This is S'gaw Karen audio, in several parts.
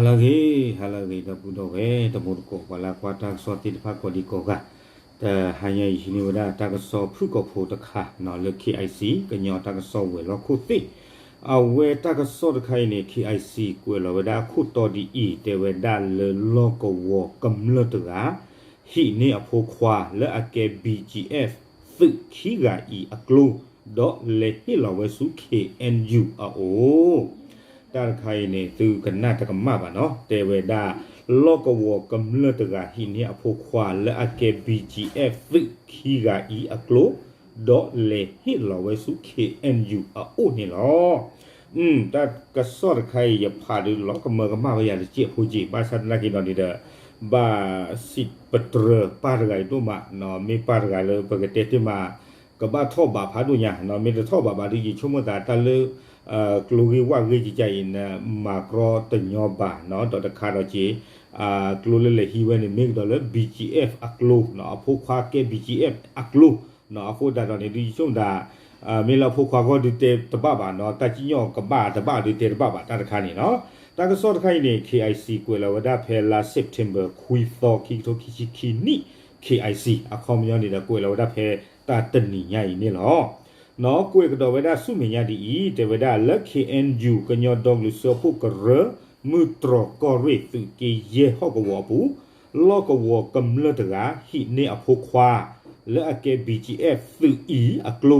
ဟါလၢအဂ့ၤ ဟါလၢအဂ့ၤ ဒီပုၢ်ဒီဝဲၢ် တံၤသကိး ပှၤလၢကွၢ်တၢ်ကစီၣ်သ့ၣ်တဖၣ်ကိးဒံကိးဂၤ, တဟါညါအံၤ ဟံးန့ၢ်ဝဲဒၣ်တၢ်ကစီၣ်ဖုၣ်ကိာ်ဖိတခါ လၢ KIC ကညီတၢ်ကစီၣ်ဝဲၤလီၢ်ခိၣ်သ့ၣ်, အဝဲတၢ်ကစီၣ်တခါအံၤန့ၣ် KIC ကွဲးလီၤဝဲဒၣ်အခိၣ်တီဒ်အံၤ တဲဝဲဒၣ်လၢလီၢ်ကဝီၤကမျၢၢ်တဂၤ ဟံးန့ၢ်အဖိခွါလၢအကဲ BGF သုးခံဂၤအံၤအကျိ ဒီးလဲၤဟ့ၣ်လီၤဝဲဆူ KNU အအိၣ် တၢ်တခါအံၤန့ၣ် သုကနၣ်တကမၣ်ဘၣ်နီၤ, တဲဝဲဒၣ် လီၢ်ကဝီၤကမျၢၢ်တဂၤဟံးန့ၢ်အဖိခွါလၢအကဲ BGF သုးခံဂၤအံၤအကျိ, ဒီးလဲၤဟ့ၣ်လီၤဝဲဆူ KNU အအိၣ်န့ၣ်လီၤ. တၢ်ကစီၣ်တခါအံၤ ယဖးဒုးလီၤကမၢကမၣ်ဝဲယၤတစဲးဖိက့ၤ ဘၣ်ဆၣ်သနာ်က့ဒီးန့ၣ်ဒီး ဘၣ်စံးပတြၢၤပၢ်တဂၤအံၤဒိၣ်မး, မ့ၢ်ပၢ်တဂၤလၢပကတဲတ့ၢ်မး ကဘၣ်ထီၣ်ဘးဖးဒိၣ်ညါ, မ့ၢ်တထီၣ်ဘးဘၣ်ဒီး ယဆိကမိၣ်သးတၢ်လၢ ကျိဂ့ၢ်ဝၣ်ဂ့ၢ်ကကါအံၤန့ၣ် မၤကြီတညီဘၣ်နီၤ, ဒီးတခါဒီးက့ၤ ကျိလၢလဲၤဟံးဝဲန့ၣ် မ့ၢ်ကဒီးလၢ BGF အကျိ, အဖိခွါကဲ BGF အကျိ, အဃိသတးဒီးန့ၣ်ဒုး ယဆိကမိၣ်သး မ့ၢ်လၢအဖိခွါဂီၢ်ဒုးတဲတဘၣ်ဘၣ်နီၤ, တၢ်စံၣ်ညီၣ်ကဘၣ်တဘၣ်ဒုးတဲတဘၣ်ဘၣ် တၢ်တခါန့ၣ်နီၤ. တၢ်ကစီၣ်တခါအံၤန့ၣ် KIC ကွဲးလီၤဝဲဒၣ်ဖဲလါ September ခွံသီ ခံကထိခံဆံခံနံၣ် KIC အခီပညီန့ၣ်ဒီး ကွဲးလီၤဝဲဒၣ်ဖဲတၢ်တနံၤညါအံၤန့ၣ်လီၤ. နီၢ်ကွဲးကဒီးဝဲဒၣ်ဆူမဲာ်ညါဒ်အံၤ တဲဝဲဒၣ်လၢ KNU ကညီဒီကလုာ်စၢဖှိၣ်ကရၢ မုၢ်တြီၤကီၢ်ရ့ၣ်သုးက့ယဲၢ်ဟီၣ်ကဝီၤအပူၤ လီၢ်ကဝီၤကမျၢၢ်တဂၤ ဟံးန့ၢ်အဖိခွါ လၢအကဲ BGF သုးအံၤအကျိ,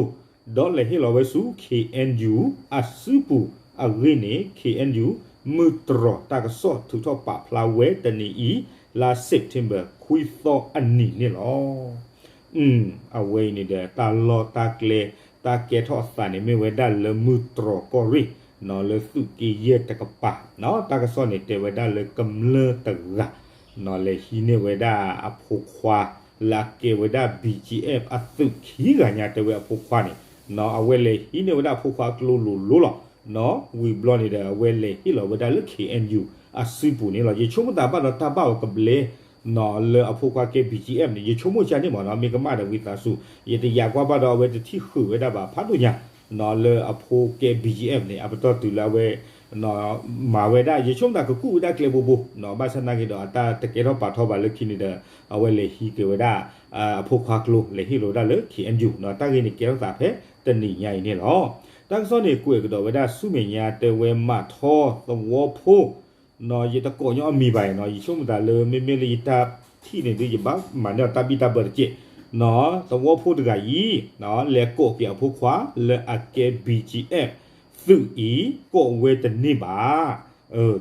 ဒီးလဲၤဟ့ၣ်လီၤဝဲဆူ KNU အစုပူၤအဂ့ၢ်န့ၣ် KNU မုၢ်တြီၤတၢ်ကစီၣ်ထုးထီၣ်ပာ်ဖျါဝဲတနံၤအံၤ လါ September ခွံသီအနံၤန့ၣ်လီၤ. အဝဲအံၤန့ၣ်ဒီး တၢ်လီၢ်တၢ်ကျဲ တၢ်ကဲထီၣ်အသးန့ၣ် မ့ၢ်ဝဲဒၣ်လၢမုၢ်တြီၤကီၢ်ရ့ၣ် လၢသုးက့ယဲၢ်တကပၤ, တၢ်ကစီၣ်န့ၣ် တဲဝဲဒၣ်လၢကမျၢၢ်တဂၤ လဲၤဟံးန့ၢ်ဝဲဒၣ်အဖိခွါ လၢအကဲဝဲဒၣ် BGF အသုးခံဂၤညါ တဲဝဲအဖိခွါန့ၣ် အဝဲလဲၤဟံးန့ၢ်ဝဲဒၣ်အဖိခွါအကျိလိၤလိၤလီၤ. ဝံၤဘျီန့ၣ်ဒီး အဝဲလဲၤဟ့ၣ်လီၤဝဲဒၣ်လၢ KNU အစုပူၤန့ၣ်လီၤ. ယဆိကမိၣ်သးဘၣ်ဒီးတၢ်ဘၣ်အီၤကဘျဲ လၢအဖိခွါကဲ BGF န့ၣ် ယဆိကမိၣ်ကန့ၣ်မ့ၢ်နီၤ, မ့ၢ်ကမၣ်ဒီးဝံသးစူၤ ယတယာ်ကွၢ်ဘၣ်ဒီးအဝဲတထံၣ်ဃုာ်ဝဲဒၣ်ဘၣ်ဖးဒိၣ်ညါ လၢအဖိကဲ BGF န့ၣ် အပတီၢ်တုၤလၢအဝဲ မၤဝဲဒၣ် ယဆိကမိၣ်သးကကူၣ်ဝဲဒၣ်ကျဲဘိဘိ ဘၣ်ဆၣ်သနာ်က့ဒီး အတၢ်တကဲထီၣ်ပာ်ထီၣ်ဘၣ်လၢခံန့ၣ်ဒီး အဝဲလဲၤဟံးက့ၤဝဲဒၣ် အဖိခွါကျိ လဲၤဟ့ၣ်လီၤဝဲဒၣ်လၢ KNU တၢ်ဂ့ၢ်န့ၣ် ကဲထီၣ်သးဖဲတနံၤညါအံၤန့ၣ်လီၤ. တၢ်ကစီၣ်န့ၣ် ကွဲးကဒီးဝဲဒၣ်ဆူမဲာ်ညါ တဲဝဲမးထီသဝီဖိ ယတကိးညီအမံၤဘၣ်နီၤ, ယဆိကမိၣ်သးလၢမ့မ့ၢ်လၢယတၢ်ထံၣ်န့ၣ်ဒုး ယဘၣ်မၤန့ၢ်အီၤတၢ်ဘံၣ်တၢ်ဘၢတက့ၢ်, သဝီဖိတဂၤအံၤ လဲၤကိးက့ၤအဖိခွါလၢအကဲ BGF သုးအံၤ ကိးဝဲတန့ၢ်ဘၣ်,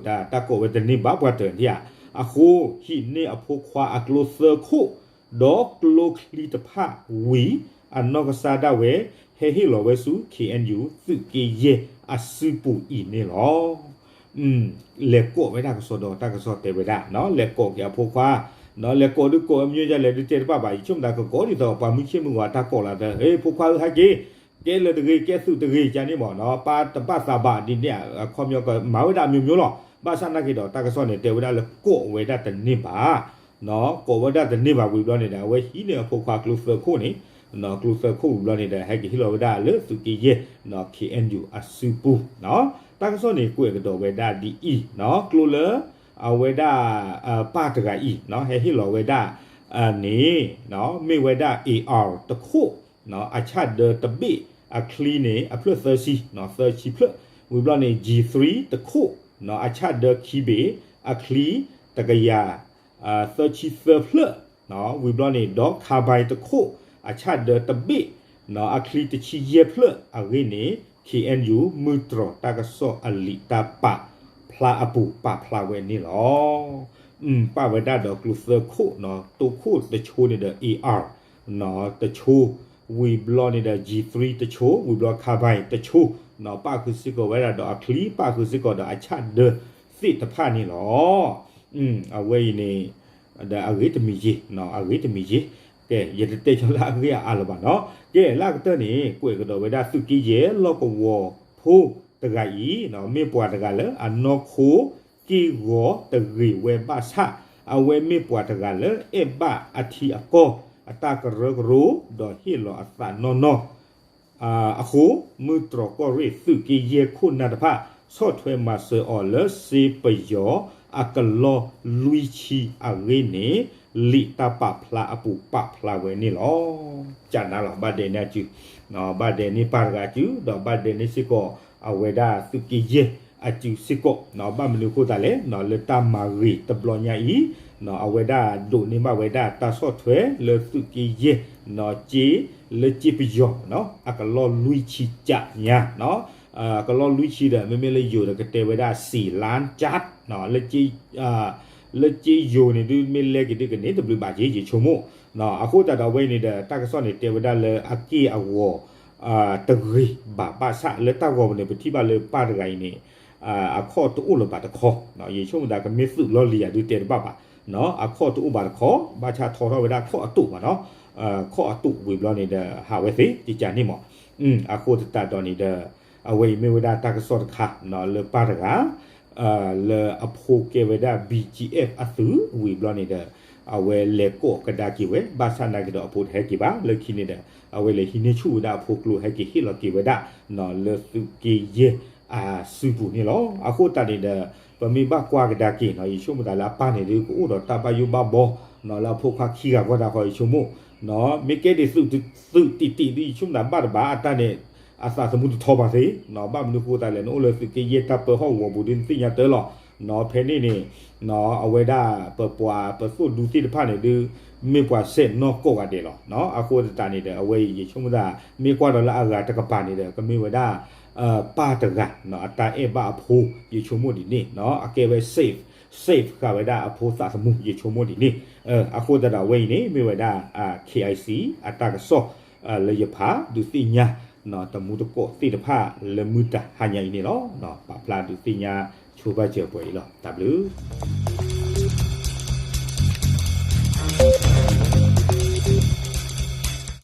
တၢ်ကိးဝဲတန့ၢ်ဘၣ်ပှၤတၢၢ်န့ၣ်ဧါ, အဃိ ဟံးန့ၢ်အဖိခွါအကျိသၢခိၣ် ဒီးကျိချံတဖၣ်ဝံၤ အနီၢ်ကစၢ်ဒၣ်ဝဲ ဟဲဟ့ၣ်လီၤဝဲဆူ KNU သုးက့ယဲၢ်အစုပူၤအံၤန့ၣ်လီၤ. လဲၤကိးဝဲဒၣ်ကစီဒီး တၢ်ကစီၣ်တဲဝဲဒၣ် လဲၤကိးက့ၤအဖိခွါ, လဲၤကိးဒုးကိးဝဲမ့ၢ်ဒ်လဲၣ်ဒုးတဲတဘၣ်ဘၣ်, ယဆိကမိၣ်သးကကိးဒ်သိးပှၤမုၢ်ဆ့ၣ်မုၢ်ဂီၤတၢ်ကိးလီၤသး ဖိခွါဧၢဟဲက့ၤ ကဲလၢာ်တဂ့ၤ ကဲသုးတဂ့ၤ ကန့ၣ်မ့ၢ်နီၤ, ပၢ်တဘၣ်သးဘၣ်ဒ်န့ၣ် အခီပညီကမၤဝဲဒၣ်အမျိုးမျိုးလီၤ. ဘၣ်ဆၣ်သနာ်က့ဒီး တၢ်ကစီၣ်န့ၣ် တဲဝဲဒၣ်လၢကိးဝဲဒၣ်တန့ၢ်ဘၣ်, ကိးဝဲဒၣ်တန့ၢ်ဘၣ်ဝံၤဘျီန့ၣ်ဒီး အဝဲဟံးန့ၢ်အဖိခွါကျိသၢခိၣ်န့ၣ်, ကျိသၢခိၣ်ဝံၤဘျီန့ၣ်ဒီး ဟဲက့ၤဟ့ၣ်လီၤဝဲဒၣ်လၢသုးက့ယဲၢ် KNU အစုပူၤ, တၢ်ကစီၣ်န့ၣ် ကွဲးကဒီးဝဲဒၣ်ဒ်အံၤ, ကျိလၢ အဝဲဒၣ် ပၢ်တဂၤအံၤ ဟဲဟ့ၣ်လီၤဝဲဒၣ် န့ၣ် မ့ၢ်ဝဲဒၣ် AR တခိၣ် အဆၣ်ဒၢတဘ့ၣ် အချံန့ၣ် အဖျၢၣ်သၢဆံ သၢဆံဖျၢၣ်, ဝံၤဘျီန့ၣ် G three တခိၣ် အဆၣ်ဒၢခံဘ့ၣ် အချံတကယၤ သၢဆံသၢဖျၢၣ်, ဝံၤဘျီန့ၣ် ဒီး carbine တခိၣ် အဆၣ်ဒၢတဘ့ၣ် အချံတဆံယဲၢ်ဖျၢၣ်အဂ့ၢ်န့ၣ် KNU မုၢ်တြီၤတၢ်ကစီၣ်အလံာ်တၢ်ပာ်ဖျါအပူၤ ပာ်ဖျါဝဲန့ၣ်လီၤ. ပာ်ဝဲဒၣ်ဒီးကျိသၢခိၣ်, တိခိၣ်တဆိန့ၣ်ဒီး AR တဆိ, ဝံၤဘျီန့ၣ်ဒီး G three တဆိ, ဝံၤဘျီ carbine တဆိ, ပၣ်ဃုာ်စ့ၢ်ကီးဝဲဒၣ်ဒီးအချံ, ပၣ်ဃုာ်စ့ၢ်ကီးဒီးအဆၣ်ဒၢသ့ၣ်တဖၣ်န့ၣ်လီၤ. အဝဲအံၤန့ၣ် ဒီးအဂ့ၢ်တမံၤယ့ၤ, အဂ့ၢ်တမံၤယ့ၤ, ကဲ ယတတဲဆိလၢအဂ့ၢ်အအါလၢၤဘၣ်နီၤ. ကဲ လၢအကတၢၢ်န့ၣ် ကွဲးကဒီးဝဲဒၣ်သုးက့ယဲၢ် လီၢ်ကဝီၤဖိတဂၤအံၤ မ့ၢ်ပှၤတဂၤလၢအနီၢ်ခိက့ၢ်ဂီၤတဂ့ၤဝဲဘၣ်ဆၣ်, အဝဲမ့ၢ်ပှၤတဂၤလၢအဲၣ်ဘၣ်အထံအကီၢ် အတၢ်ကရၢကရိ ဒီးဟ့ၣ်လီၤအသးနီၢ်နီၢ် အဃိ မုၢ်တြီၤကီၢ်ရ့ၣ်သုးက့ယဲၢ်ခိၣ်နၢ်တဖၣ် ဆီၣ်ထွဲမၤစၢၤအီၤလၢစ့ပယီၤ အကလီၢ်လွံၢ်ဆံအဂ့ၢ်န့ၣ် လံာ်တၢ်ပာ်ဖျါအပူၤပာ်ဖျါဝဲန့ၣ်လီၤ. ကနၤလီၤ ဘၣ်ဒဲးန့ၢ်အစု, ဘၣ်ဒဲးန့ၢ်ပၢ်တဂၤအစု ဒီးဘၣ်ဒဲးန့ၢ်စ့ၢ်ကီး အဝဲဒၣ်သုးက့ယဲၢ်အစုစ့ၢ်ကီး, ဘၣ်မနုၤအဃိသတးလဲၣ် လၢတၢ်မၤဂ့ၤတဘျီညါအံၤ အဝဲဒၣ်ဒိးန့ၢ်ဘၣ်ဝဲဒၣ်တၢ်ဆီၣ်ထွဲလၢသုးက့ယဲၢ် က့ လၢက့ပယီၤ အကလီၢ်လွံၢ်ဆံကၠးညါ ကလီၢ်လွံၢ်ဆံဒီး မ့မ့ၢ်လၢယိၤဒီးကတဲဝဲဒၣ် စံလါကၠး လၢက့ယိၤန့ၣ်ဒုး မ့ၢ်လဲက့ၤဒုးကန့ၢ်တဘျုးဘၣ်က့ ယဆိကမိၣ်, အဃိသတးဒီးအဝဲအံၤန့ၣ်ဒီး တၢ်ကစီၣ်န့ၣ်တဲဝဲဒၣ်လၢအက့ၢ်အဂီၤ တဂ့ၤဘၣ် ဘၣ်ဆၣ်လၢတၢ်ဂီၤပူၤန့ၣ် ပထံၣ်ဘၣ်လၢပၢ်တဂၤအံၤန့ၣ် အခီၣ်တအိၣ်လၢၤဘၣ်တခီ, ယဆိကမိၣ်သးကမ့ၢ်သုးလီၢ်လံၤယၤဒုးတဲတဘၣ်ဘၣ်, အခီၣ်တအိၣ်ဘၣ်တခီ ဘၣ်ဆၣ်ထီထီၣ်ဝဲဒၣ်ခီၣ်အတိာ်ဘၣ်နီၤ, ခီၣ်အတိာ်ဝံၤဘျီန့ၣ်ဒီး ဟးဝဲသ့ၣ်ကကန့ၣ်မး, အဃိသတးဒီးန့ၣ်ဒီး အဝဲအံၤမ့ၢ်ဝဲဒၣ်တၢ်ကစီၣ်တခါ လၢပၢ်တဂၤ လၢအဖိကဲဝဲဒၣ် BGF အသုးဝံၤဘျီန့ၣ်ဒီး အဝဲလဲၤကိးကဒါက့ၤဝဲ ဘၣ်ဆၣ်နာ်က့ၤဒီးအဖိတဟဲက့ၤဘၣ် လၢခံန့ၣ်ဒီး အဝဲလဲၤဟံးန့ၢ်ဆူၣ်ဝဲဒၣ်အဖိကျိၤ ဟဲက့ၤဟ့ၣ်လီၤက့ၤဝဲဒၣ် လၢသုးက့ယဲၢ်အစုပူၤန့ၣ်လီၤ. အဃိသတးန့ၣ်ဒီး ပမ့ၢ်ဘၣ်ကွၢ်ကဒါက့ၤနီၤ ယဆိကမိၣ်သးလၢအပၢ်န့ၣ်ဒုး ကအိၣ်ဒီးတၢ်ဘၣ်ယိၣ်ဘၣ်ဘီ လၢအဖိခွါခံဂၤဃီတၢ်ဃီ ယဆိကမိၣ် မ့ၢ်ကဲဒ်သုးတံၢ်တံၢ်ဒုး ယဆိကမိၣ်သးဘၣ်တဘၣ်အတၢ်န့ၣ် အသးသမူတထီဘၣ်သ့, ဘၣ်မနုၤဃိသတးလဲၣ် နအိၣ်လၢသုးက့ယဲၢ်တၢ်ပၢဟီၣ်ကဝီၤပူၤဒုး နသ့ၣ်ညါတၢ်လီၤ. ဖဲန့ၣ်န့ၣ် အဝဲဒၣ်ပပှၤပသိၣ်ဒူသ့ၣ်တဖၣ်န့ၣ်ဒုး မ့ၢ်ပှၤစဲးနီၢ်ကိးဂၤဒဲးလီၤ. အဃိသတးန့ၣ်ဒီး အဝဲအံၤယဆိကမိၣ်သး မ့ၢ်ကွၢ်ဒီးလၢအဂၤတကပၤန့ၣ်ဒီး ကမ့ၢ်ဝဲဒၣ် ပၢ်တဂၤ အတၢ်အဲၣ်ဘၣ်အဖိ ယဆိကမိၣ်ဒ်န့ၣ် အကဲဝဲ safe safe ဃာ်ဝဲဒၣ်အဖိသးသမူ ယဆိကမိၣ်ဒ်န့ၣ်. အဃိသတးဒီးအဝဲအံၤန့ၣ် မ့ၢ်ဝဲဒၣ် KIC အတၢ်ကစီၣ် လၢယဖးဒုးသ့ၣ်ညါ တမူတကိးသ့ၣ်တဖၣ်လၢမုၢ်တဟါညါအံၤန့ၣ်လီၤ. ပာ်ဖျါဒုးသ့ၣ်ညါဆိဘၣ်စၢၤပှဲၤအံၤလီၤ. တၢ်ဘျုး